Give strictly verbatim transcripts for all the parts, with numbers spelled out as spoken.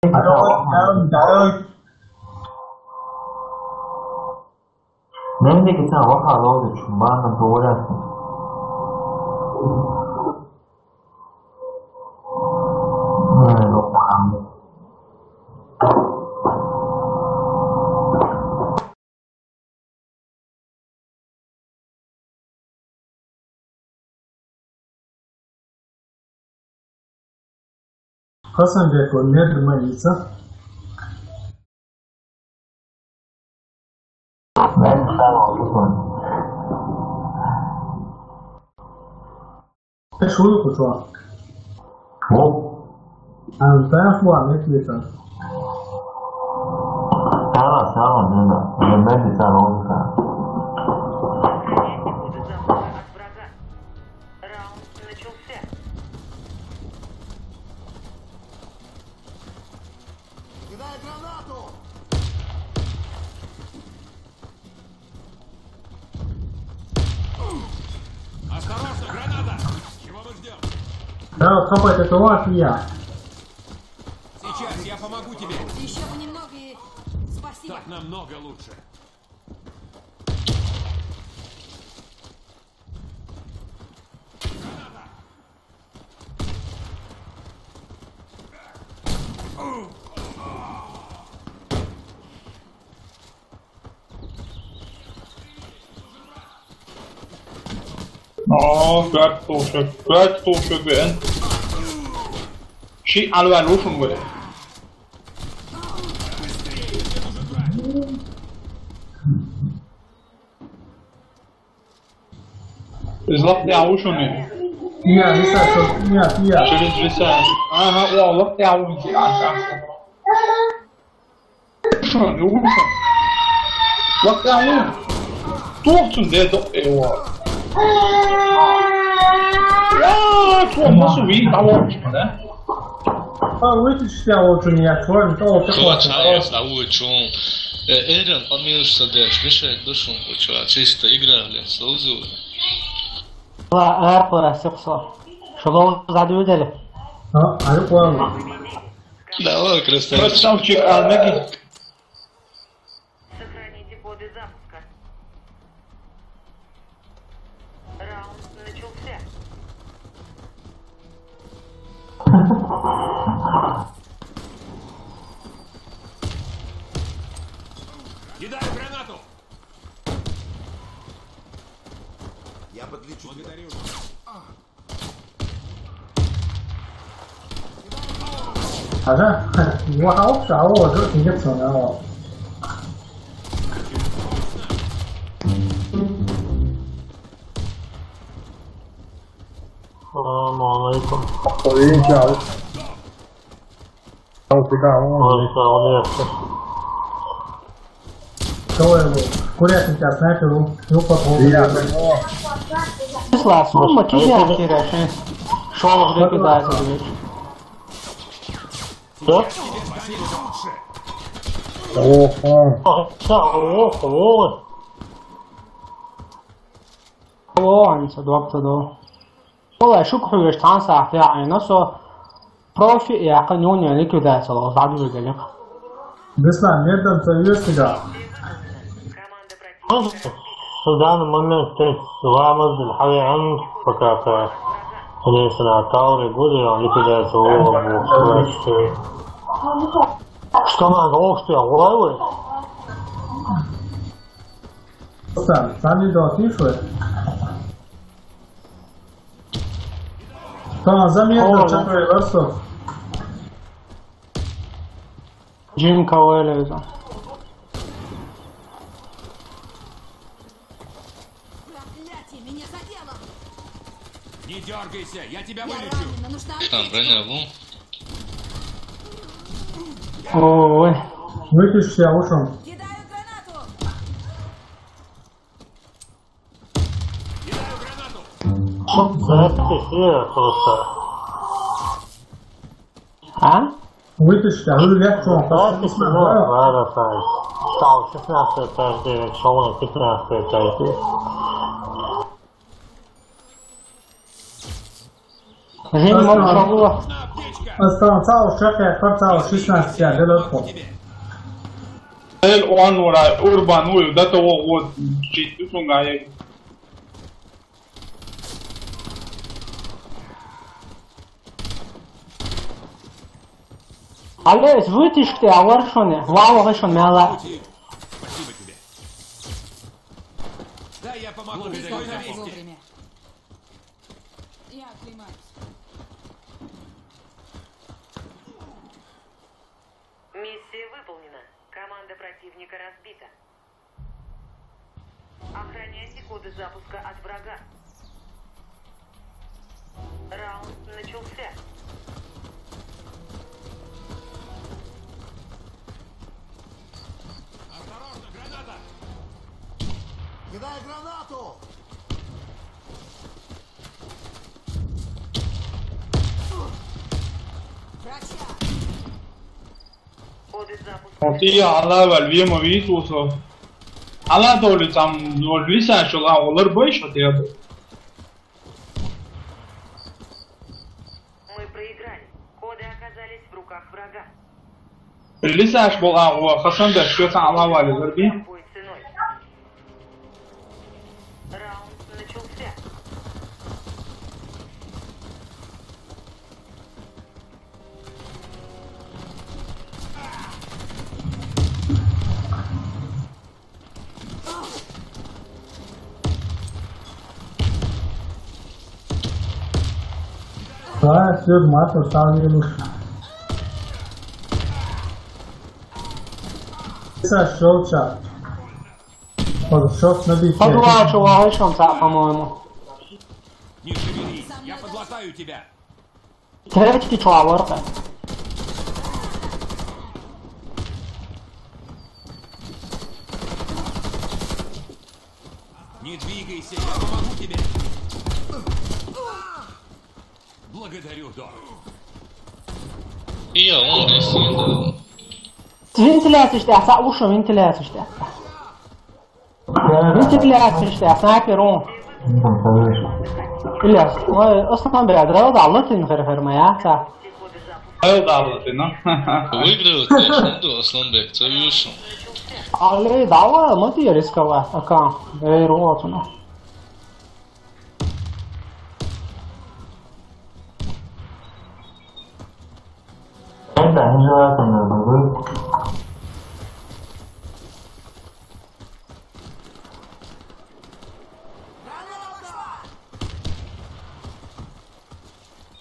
Здорово, здорово. Мендик ца ваха лоди чумбан доволен. Ай, лохан. Хасан беко медр маница. Шуй кучо. Во. Ан тан фуа метлица. Сава, сава, не да. Не метлица, логика. Раунд начался. Кидай гранату! Осторожно, граната! Чего мы ждем? Да, копать, это ваш я. Сейчас я помогу тебе. Еще бы немного и спасибо. Так намного лучше. О, пять тушек, пять тушек, блин. Ши алва лушун, блин. Из лапти аушуни. Я, виса, шо, я, я. Через виса. Ага, о, лапти аушуни. Шо, не ушо. Лапти аушуни. Тухтун де до эва. Я, то масу ви, да, вот, да? А, выключите, а вот у меня чёрный, то вот такой. Точно, я забыл, чё он. Э, Эрен, помилуйся, Дэш, Миша, душу, чё, чисто игра, блин, служу. Ла, эр, пора, сексо. Шо, задвигали? А, а, ладно. Давай, красавчик. Красавчик, а, ноги. Сохраните коды запуска. Раунд начался. Кидаю гранату! Я подлечу тебя. Благодарю. Ага, вот, а вот, а вот, вот, нет, всё, да, вот. Салам алейкум. Алейкум. Алейкум. Алейкум. Кого его? Курятник, а снайпер, ну, ну, попробуй. Я, ну. Слава, ну, мы тебя теряем. Шёл в ликвидацию, блядь. Что? Ох, а. Ох, ох, ох. Ох, ох, ох. Валлай, шук хьугаш цхьан сахьте яьхьна со профи яьккха нуни ликвидация ло, зӀадвигали. Беслан, медан ца вес тига. В данный момент ты ламаз хьавеан, пока та лесна таври гуди, ликвидация ло, бухлаште. Что надо, ох ты, ой, ой. Сам, сам не дал, слышишь? Tamam, zaten çakmaya varsa. Jim Cavalier. Проклятие, меня задело! Не дергайся, я тебя вылечу! Там броня лу. Ой. Выключи, я ушел. Кидаю гранату! Чтоб запись просто. А? Выключи, а вы вверх чё? Запись, ну, ладно, Сань. Стал шестнадцать каждый, шоу на пятнадцать каждый. Жень, мог шоу. Осталось цао шакъя, пар цао шестнадцать я, да, да, по. Эл он ура, урбан, уй, да того вот, чуть тут он гае. Алло, вытиште, а варшоне, вало решон мяла. Спасибо тебе. Да, я помогу. Благодарю за помощь. Вовремя. Я оклемаюсь. Миссия выполнена. Команда противника разбита. Охраняйте коды запуска от врага. Раунд начался. Осторожно, граната! Кидай гранату! Врача! Коды запуска. Oti ya ala val vimo vitu so. Ala doli tam no lisa shola olar boy shot ya. Мы проиграли. Коды оказались в руках врага. Лисаш бол агъо, Хасан да шкё ца ала вали, лар би. Любой ценой. Раунд начался. Давай, всё, мат, устал, не лучше. Сошёл чат. Подошёл, набить. Подвал, чувак, ещё там, по-моему. Не шевелись, я подлатаю тебя. Третий чувак, ворка. Не двигайся, я помогу тебе. Благодарю, Дор. И я, он, если это. Вентиляция, что? А, уши вентиляция, что? Вентиляция, что? Снайпер, он. Блядь, ой, основном, блядь, дрова, да, лотин, хер, хер, моя, ца. Ай, да, вот и, ну. Выигрывает, конечно, да, Асланбек, ты видишь. Али, давай, мы ты рисковать, а как? Эй, рот, ну. Это нежелательно, вы.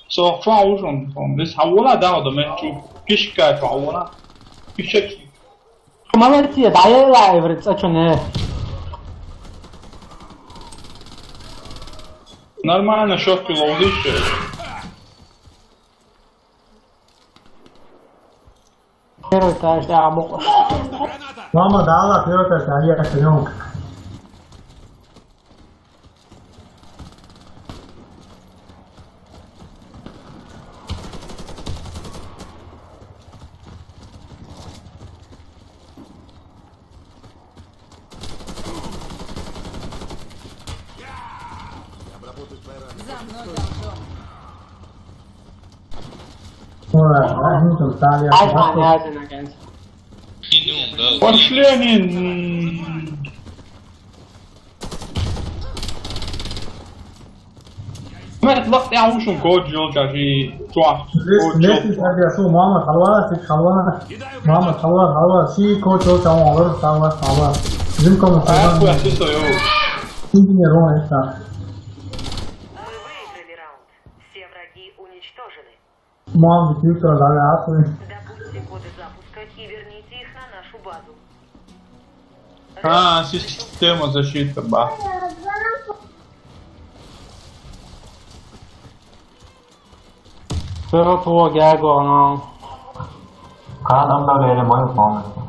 Со, фаужон, фон. Бис хавула да, да, мен чу. Пишка фаула. Пишек. Молодцы, да, я лайв, рецачуне. Нормально, шёрт ловишь. Первый этаж, да, мог. Мама дала, первый этаж, а я съёмка. За мной, Галдон. Ой, они там стали. Ай, ай, ай, ай, ай. Пошли они, м. Мет лак я ушум код жол чаши чуа. Лес, лес, я шо, мама, халва, сик халва. Мама, халва, халва, си код жол чао, халва, халва. Зим ком. А, халва. Хуя, си со, йо. Синди не рон, это. Мы выиграли раунд. Все враги уничтожены. Мам, ты что, да, да, ты. Добудьте коды запуска и верните их на нашу базу. А, система защиты, ба. Всё, твой гагон, а. Канам да, или мой полностью.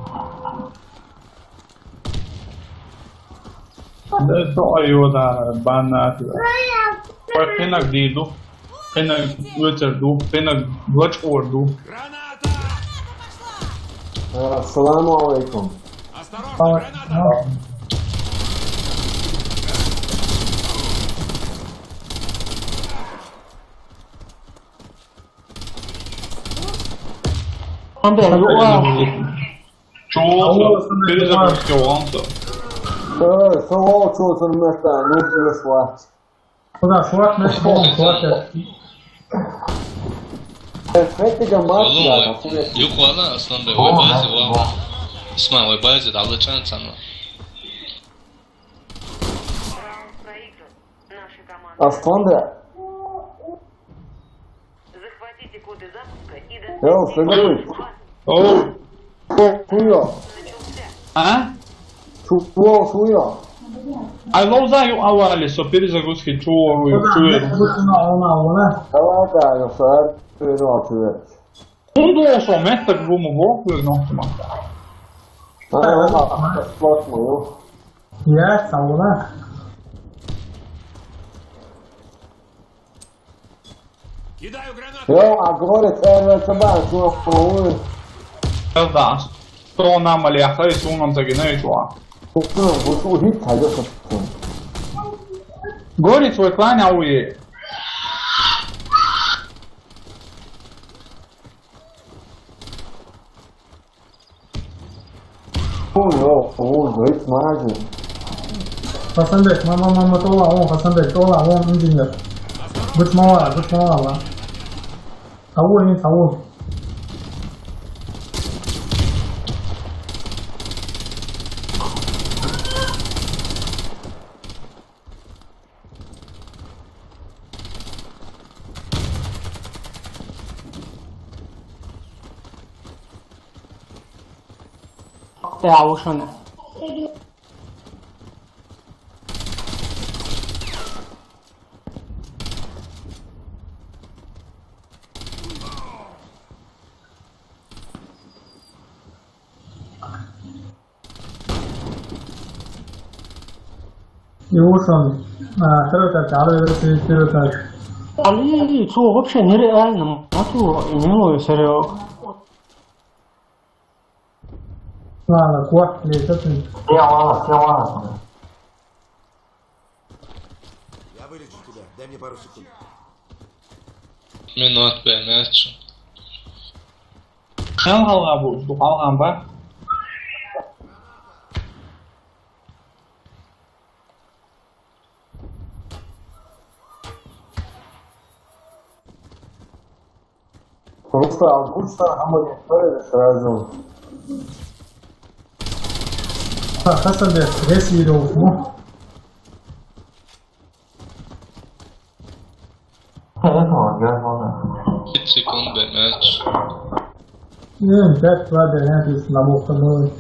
Да, то его, да, банна. Ой, пинак диду. Пинак вытер ду. Пинак блочку ду. Ассаламу алейкум. Осторожно, граната! Андре, юа. Чё? Перезагрузка вон-то. Э, сова чё за место, ну, перешло. Куда, швах, на швах, швах. Э, с этим гамбаром, да, там, куда? Юквана, основной вебазе, ва. Исма, вебазе, да, лачан, сама. Раунд проигран. Наша команда. Аслан да. Захватите коды запуска и... Йоу, достоинствуй. Оу. Чё, чё? А? Чё, чё? Ай, лоу, за, ю, авали, со перезагрузки, чё, чё? Давай, да, ю, са, чё, чё? Кунду со, меттак буму, бо, ю, но, сама. А, ладно, ладно, ладно. Я, сауна. Кидаю гранату. Йоу, а говорит, э, ну, это бар, ну, ну. Да, да. Что нам, Олег, и что нам загинает, чувак? Ну, ну, вот, вот, вот, вот, вот. Говорит, свой клан, а уе. Ой, ой, ой, говорит, смотри. Хасанбек, мама, мама, тола, он, Хасанбек, тола, он, инженер. Гучмала, гучмала, ла. Того, не того. Te avushone. Иушон, а, второй этаж, а, второй этаж. Али, цу вообще нереально, мату, не серьёз. Ладно, куа, не, это ты. Я ладно, я ладно. Я вылечу тебя, дай мне пару секунд. Минут пять, мяч. Sen halga bu, bu halgan ba? Просто обычно сразу. А, Хасан, да, весь видел, ну. Хорошо, я звоню. Пять секунд до мяч. Не, пять, два, до мяч, на бухтану.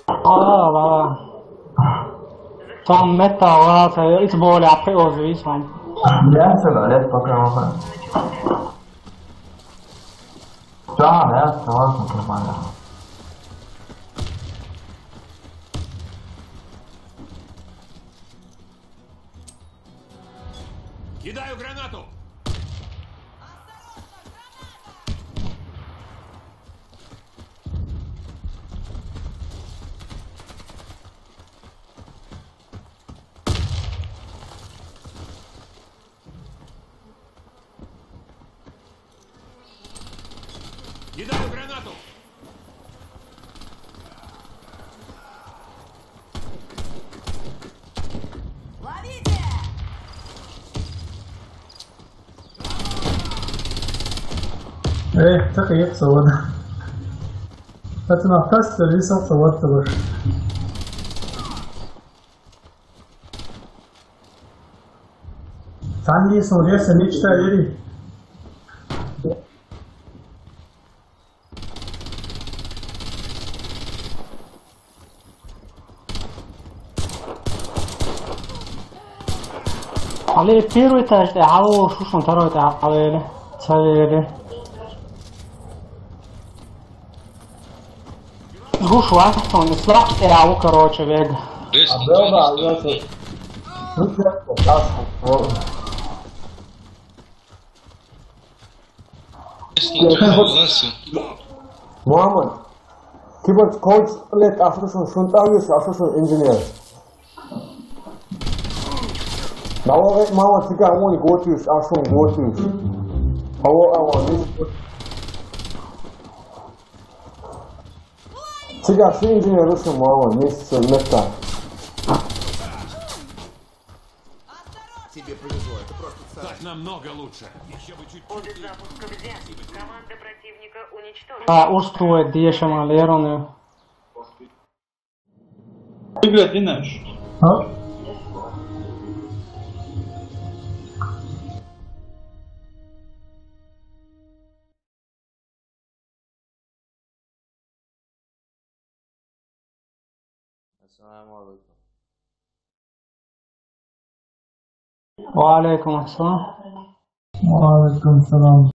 Ала, ала. Там мета, ала, та ит боли апри озвис ван. Я се балет пока мама. Да, да, согласна, нормально. Кидаю гранату! Кидаю гранату! Ловите! Э, так и это, ладно. Пацаны, автас, рисовка, вот ты. Танги, смотри, мечта, Ири. Али первый этаж, э, ало, шушун второй этаж, али, цавери. Гуш вахтон, слаб, э, ало, короче, вег. Десять. А, да, да, я тут. Ну, я тут, да, вот. Муҳаммад, ки ба коч лет асосан шунтавис, асосан инженер. Mawon, mawon, cigā oni gotūs, ašon gotūs. Awo, awo, nis. Cigā šī inženieru šim mawon, nis, metā. Тебе повезло, это просто царь. Так намного лучше. Еще бы чуть-чуть. Обе запуска взяты. Команда противника уничтожена. Ā, uztuvēt diešamā lēroni. Играть не знаешь. А? Assalamu alaikum. وعليكم السلام. وعليكم السلام.